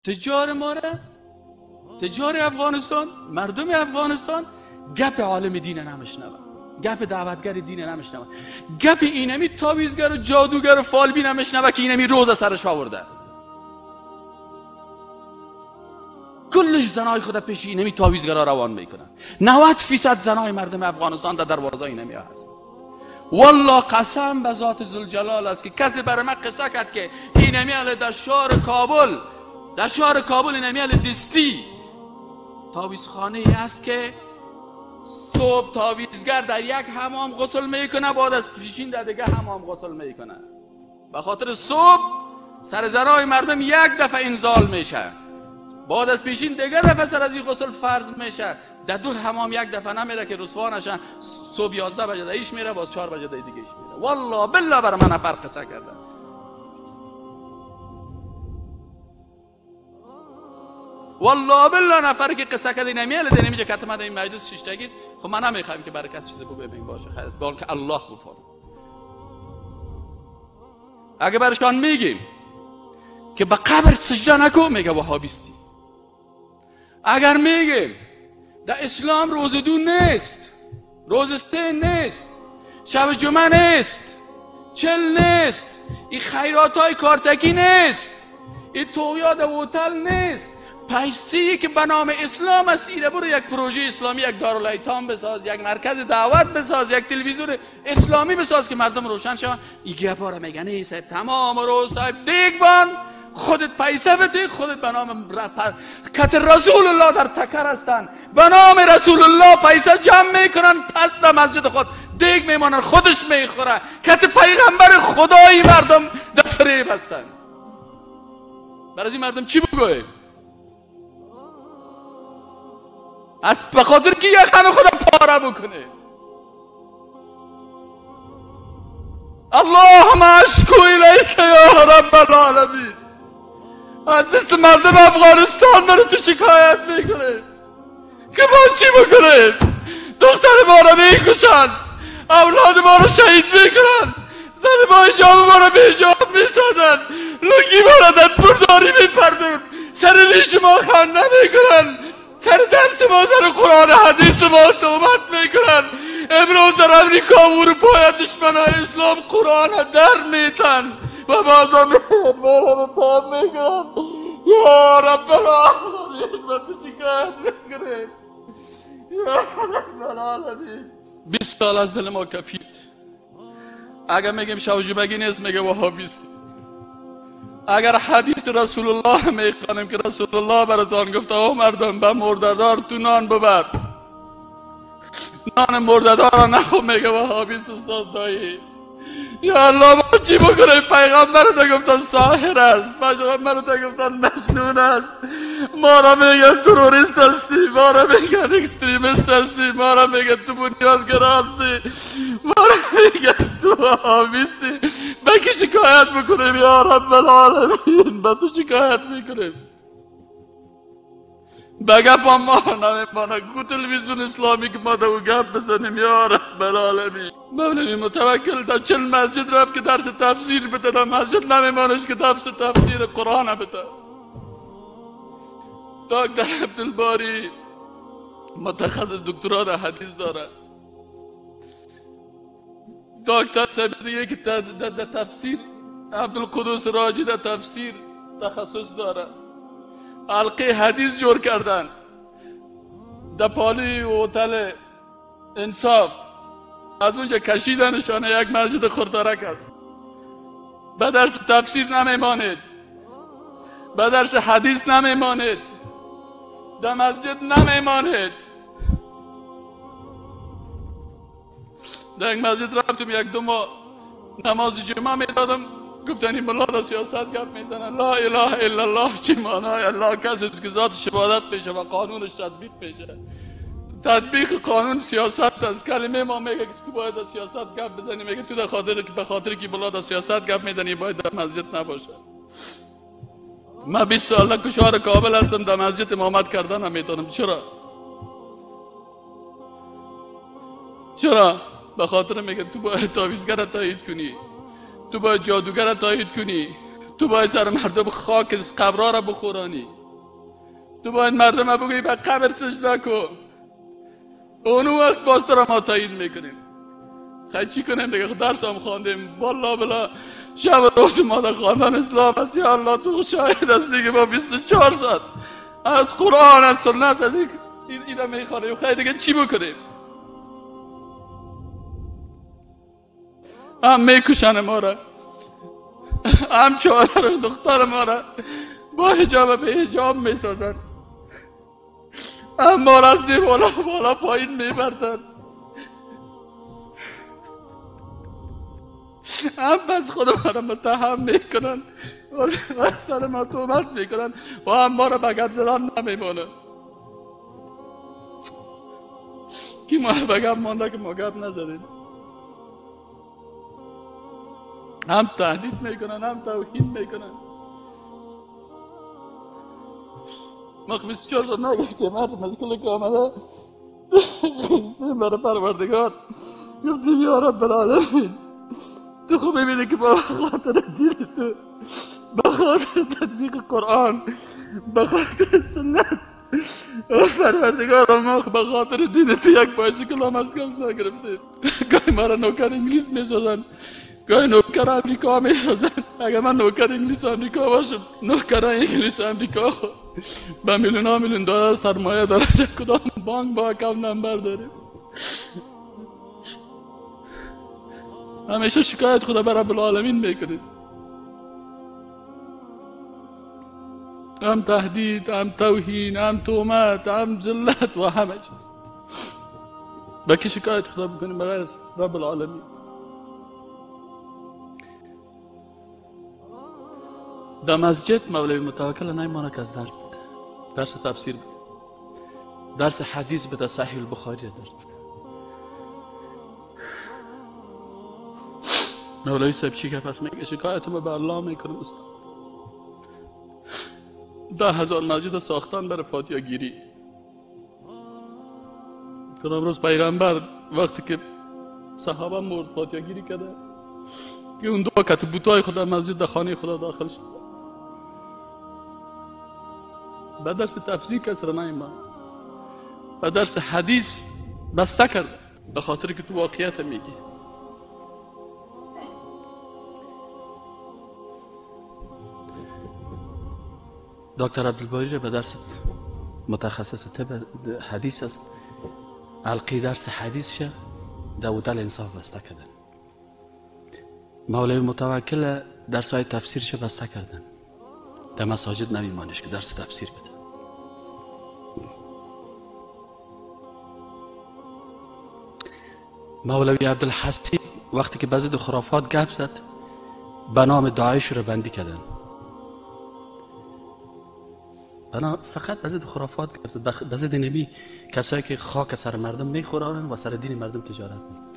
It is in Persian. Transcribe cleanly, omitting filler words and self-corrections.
تجار ما را، تجار افغانستان، مردم افغانستان گپ عالم دین نمیشنون، گپ دعوتگر دین نمیشنون، گپ اینمی تاویزگر و جادوگر و فالبی نمیشنوه که اینمی روز سرش آورده. کلش زنای خود پیش اینمی تاویزگرا روان میکنن. 90% زنای مردم افغانستان در دروازه اینمی هست. والله قسم به ذات ذوالجلال است که کسی برای من قصه کرد که اینمی در شهر کابل، در شهر کابل اینمی دستی تاویزخانه است که صبح تاویزگر در یک حمام غسل میکنه، بعد از پیشین در دیگه حمام غسل میکنه. به خاطر صبح سر زنای مردم یک دفعه انزال میشه، بعد از پیشین دیگه دفعه سر از این غسل فرض میشه. در دو حمام یک دفعه نمیره که رسوا نشن. صبح 11 بجه ایش میره، باز 4 بجه دیگه ایش میره. والله بالله برای من نفر قصه کرده. والله بالله نفری که قصه کرده نمیاله نمیشه که حتما در این مجلس شیشتگی. خب من نمیخوایم که برای کس چیز بگویم باشه، خیر است، بلکه الله بفرماید. اگه برشان میگیم که به قبر سجده نکن، میگه وهابیستی. اگر میگیم در اسلام روز دو نیست، روز سه نیست، شب جمعه نیست، چل نیست، این خیرات های کارتکی نیست، این تویاد هتل نیست، پیسی که به نام اسلام است، ایره برو یک پروژه اسلامی، یک دارالایتام بساز، یک مرکز دعوت بساز، یک تلویزیون اسلامی بساز که مردم روشن شوند. این گپا را میگن ای صاحب تمام روز صاحب دیگبان خودت پیسه بده، خودت به نام کت رسول الله در تکر هستند، به نام رسول الله پیسه جمع میکنن، پس به مسجد خود دیگ میمانن، خودش میخوره. کت پیغمبر خدایی مردم در فریب هستند. برای این مردم چی بگویم؟ از به خاطر که یخن خدا پاره بکنه. اللهم اشکو الیک یا رب العالمین. از دست مردم افغانستان برای تو شکایت میکنه که ما چی بکنیم؟ دختر ما را میکشن، اولاد ما را شهید میکنن، زن ما حجاب ما را به حجاب میسازن، لنگی ما را در برداری میپردون، سر ریش ما خنده میکنن، سر درس ما، سر قرآن حدیث ما تهمت میکنن. امروز در امریکا و اروپا دشمنای اسلام قرآن در میتن و بازم ما را تام میکنن. یا رب العالمین ما تو شکایت میکنیم. یا رب العالمین. 20 سال از دل ما کفید. اگر میگیم شوجبگی نیست، میگه وهابیست. اگر حدیث رسول الله میخوانیم که رسول الله براتان گفت او مردم به مرده‌دار تو نان ببر، نان مرده‌دار را نخو، میگه وهابیست استاد دایی. یا الله ما چی بکنیم؟ پیغمبر تا گفتن ساحر است، پیغمبر تا گفتن مجنون است، ما را میگن تروریست هستی، ما را میگن اکستریمیست هستی، ما را میگن تو بنیادگرا هستی، ما را میگن تو وهابیستی. به کی شکایت بکنیم یا رب العالمین؟ به تو شکایت میکنیم. به گپ ما نمیمانه کو تلویزیون اسلامی که ما دو گپ بزنیم یا رب العالمین. مولوی متوکل در 40 مسجد رفت که درس تفسیر بده، در مسجد نمیمانش که درس تفسیر قرآن بده. دکتر عبدالباری متخصص دکترا در حدیث داره. دکتر صاحب که در تفسیر عبدالقدوس راجی در تفسیر تخصص داره. حلقه حدیث جور کردن در پالی هتل انصاف، از اونجا کشیدنشانه یک مسجد خرداره کرد. به درس تفسیر نمیماند، به درس حدیث نمیماند، در مسجد نمیماند. در یک مسجد رفتم یک دو ماه نماز جمعه میدادم، گفتن این ملا در سیاست گپ میزنه. لا اله الا الله چی معنای الله؟ کسی که ذاتش عبادت میشه و قانونش تطبیق میشه. تطبیق قانون سیاست از کلمه ما میگه که تو باید در سیاست گپ بزنی، میگه تو در خاطر به خاطر که ملا در سیاست گپ میزنی باید در مسجد نباشه. من 20 سال کشور کابل هستم، در مسجد امامت کردن نمیتونم. چرا؟ چرا؟ به خاطر میگه تو باید تعویذگر تایید کنی، تو باید جادوگر تایید کنی، تو باید سر مردم خاک قبرها را بخورانی، تو باید مردم بگویی به قبر سجده کن، اون وقت باز تو را ما تایید میکنیم. خیلی چی کنیم دیگه؟ درس هم خواندیم، والله بلا شب روز ما در خواندن اسلام است. یا الله تو شاهد است دیگه، ما 24 ساعت از قرآن از سنت از این را میخوانیم. خیلی دیگه چی بکنیم؟ هم میکشن ما را، هم چادر دختر ما را با حجاب به حجاب میسازن، هم ما را از بالا بالا پایین میبردن، هم بس خود ما را متهم میکنن و سر ما تهمت میکنن و هم ما را به گپ زدن نمیمانن. کی ما را به گپ مانده که ما گپ نزدیم؟ هم تهدید میکنن، هم توهین میکنن. ما 24 سال نگفتیم، هر مشکل که آمده خستیم برای پروردگار، گفتیم یا رب العالمین تو خوب میبینی که با خاطر دین تو، به خاطر تطبیق قرآن، به خاطر سنت پروردگار ما به خاطر دین تو یک بایسیکل هم از کس نگرفتیم. گاهی ما را نوکر انگلیس میسازن، گاهی نوکر امریکا میسازن. اگر من نوکر انگلیس امریکا باشم، نوکر انگلیس امریکا به میلیون ها میلیون دلار سرمایه داره، کدام بانک با account number داره؟ همیشه شکایت خدا بر رب العالمین میکنید. هم تهدید، هم توهین، هم تهمت، هم ذلت و همه چیز. با کی شکایت خدا بکنیم برای رب العالمین؟ در مسجد مولوی متوکل نیمانه که از درس بده، درس تفسیر بده، درس حدیث بده، صحیح البخاری درس بده. مولوی صاحب چی که پس میگه؟ شکایت ما به الله میکنم استاد. 10,000 مسجد ساختن برای فاتحه گیری. کدام روز پیغمبر وقتی که صحابه مرد فاتحه گیری کرده که اون دو کت بوتای خدا مسجد در خانه خدا داخل شد. به درس تفسیر کس را نیما، به درس حدیث بسته کرده، به خاطر که تو واقعیت میگی. دکتر عبدالباری را به درس متخصص طب حدیث است، حلقه درس حدیث شه در هتل انصاف بسته کردن. مولوی متوکل درس های تفسیر شه بسته کردن، در مساجد نمیمانش که درس تفسیر بده. مولوی عبدالحسیب وقتی که به ضد خرافات گپ زد، به نام داعش رو بندی کردن. بنا فقط به ضد خرافات گپ زد، به ضد نبی، کسایی که خاک سر مردم میخورن و سر دین مردم تجارت میکنن.